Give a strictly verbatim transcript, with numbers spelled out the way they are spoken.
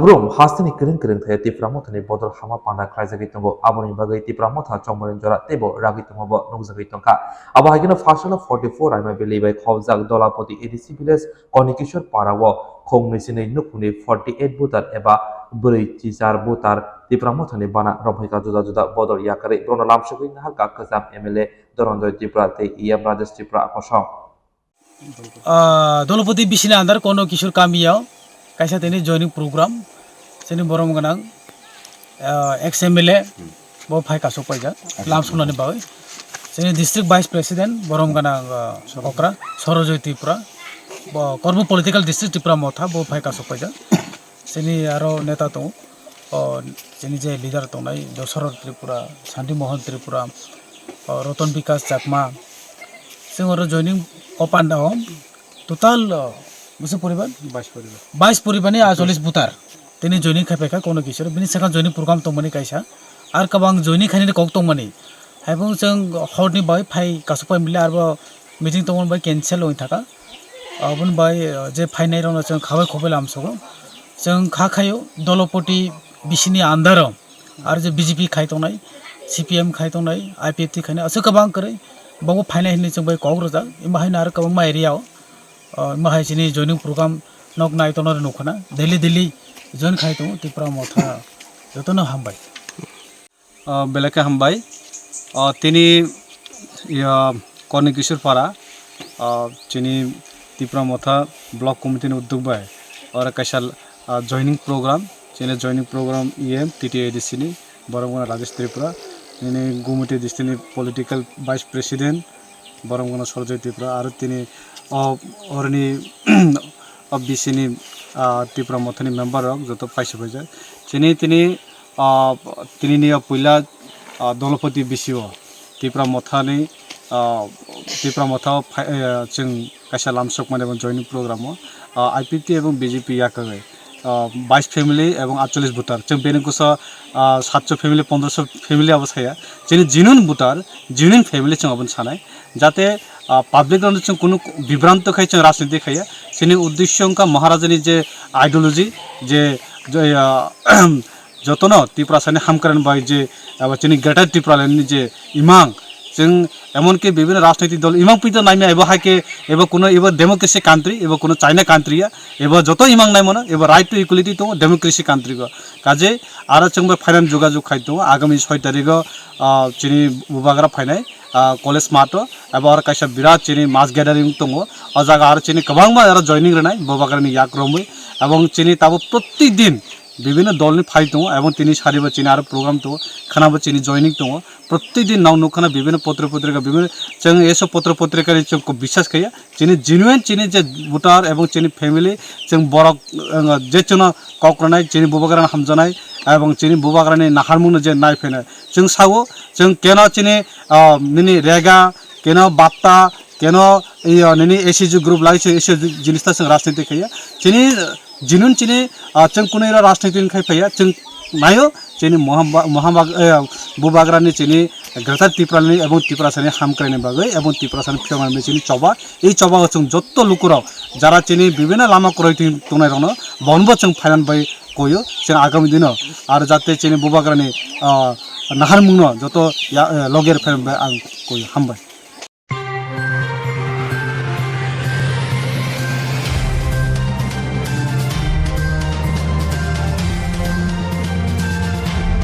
Brum hasteni kwrwng kwrwng thaya Tipra Mothani bodol hama panda khlaijagwi tongo. Aboni bagwi Tipra Motha chongmani jora teibo ragwi tongma bo nukjagwi tongkha. Abo hai kheno Pharsala forty four Raima Valley bai khobjak Dolapoti A D C village Konikishor para o khong nwi sinwi nukhungni forty eight voter eba bwrwi chichar voter Tipra Mothani bana romphai kha juda juda bodol yakarwi borokno lamsogwi naharkha kwcham M L A Dhananjoy Tripura tei E M Rajesh Tripura kosong. Ah, Dolopoti bisini andar kono Kishor kamiyao kaisa tini joining program, chini borom gwnang, ah, ex M L A bo phai kasuk paijak lam sunani bagwi. Chini district vice president borom gwnang, ah, okra Sorojoy Tripura, bo Korbo political district Tipra Motha bo phai kasuk paijak. Chini aro neta tongo, o chini je leader tongnai Dosarot Tripura, Santi Mohan Tripura, o Ratan Bikash Chakma. Chwng oro joining o panda o total, o, bwswk poribar? Bais poribar. Bais poribar ni aitolish voter. Tini joining khai paikha kono kisor. Bini sakha joining program tongmani kaisa. Ar kwbang joining khainani kok tongmani. Haibung chwng horni bai phai kasuk pai mili arbo meeting tongmani bai cancel wng thaka. Aboni bai, uh, je phainai rokno chwng khabai khobai lamsogo. Chwng kha khaio Dolopoti bisini andaro aro je B J P khai tongnai, C P M khai tongnai, I P F T khainai aswk kwbang kwrwi bobo phainai hinwi chwng bai kok rwjak. Imo haino aro kwbangma area o, uh, imo hai chini joining program nok nai tongnai rw nukhuna daily daily join khai tongo Tipra Motha jotono hambai. Ah, belai khe hambai. Ah, tini, ya, Kornikishor para, ah, chini Tipra Motha Block Committee ni uddog bai oro kaisa, ah, joining program, chini joining program E M T T A D C ni, borom gwnang Rajesh Tripura, nini Gumoti district ni political vice president, borom gwnang Sorjoy Tripura, aro tini o, oroni o B C ni, ah, Tipra Motha ni member rok joto paisa paijak. Chini tini, ah, tini ni o puila, ah, Dolopoti B C o Tipra Motha ni, ah, Tipra Motha o phai, eh, chwng kaisa lamsok mani bo joining program o, ah, I P T ebong B J P yakagwi, ah, bais family ebong atcholish voter. Chwng bini kusa, ah, satso family, pondroso family abo saya. Chini genuine voter, genuine family chwng aboni sanai. Jate, ah, public rokno chwng kunu bibranto khai chwng rajniti khaiya. Chini uddesyo wngkha Maharajani je ideology, je, je, ah, jotono Tiprasani hamkran bai je, abo chini Greater Tipraland ni je imang, chwng emonki bibhinno rajnaitik dol imang pito naimya ebo hai khe ebo kuno ebo democracy country, ebo kuno China country ya, ebo joto imang naimano, ebo right to equality tongo democracy country go. Kaje aro chwngbo phainani jogajog khai tongo, agami soi tarikgo, ah, chini bubagra phainai, ah, college math o, abo aro kaisa birat chini mass gathering tongo, o jaga aro chini kwbangma aro joining rwnai bubagrani yak romwi, ebong chini tabuk protek din bibhinno dolni phai tongo, ebong tini saribo chini aro program tongo, khanabo chini joining tongo, protek din nok nuk khana bibhinno potro potrika, bibhinno chwng eso potro potrikani chwng kok biswas khaiya, chini genuine chini je voter ebong chini family, chwng borok, eh, je chwngno kok rwnai, chini bubagrano hamjaknai ebong chini bubagrani naharmungno je nai phainai. Chwng sao, chwng keno chini, ah, nini rega, keno batta, keno, iyo, nini S C G group lai se, S C G jinis ta chwng rajniti khaiya. Chini, jinun chini, ah, chwng kunui ro rajniti khai phaiya, chwng naio, chini Mohamba-, Mohamba-, eh, bubagrani chini Greater Tipraland ni ebong Tiprasani hamkraini bagwi ebong Tiprasani phiyoknani chini choba. Ei choba o chwng jotto lukurok jara chini bibhinno lama kwrwi twi tongnai rokno bonbo chwng phainan bai koyo, chwng agami dino aro jate chini bubagrani, ah, naharmungno joto ya, eh, loger phainan bai ang koyo. Hambai.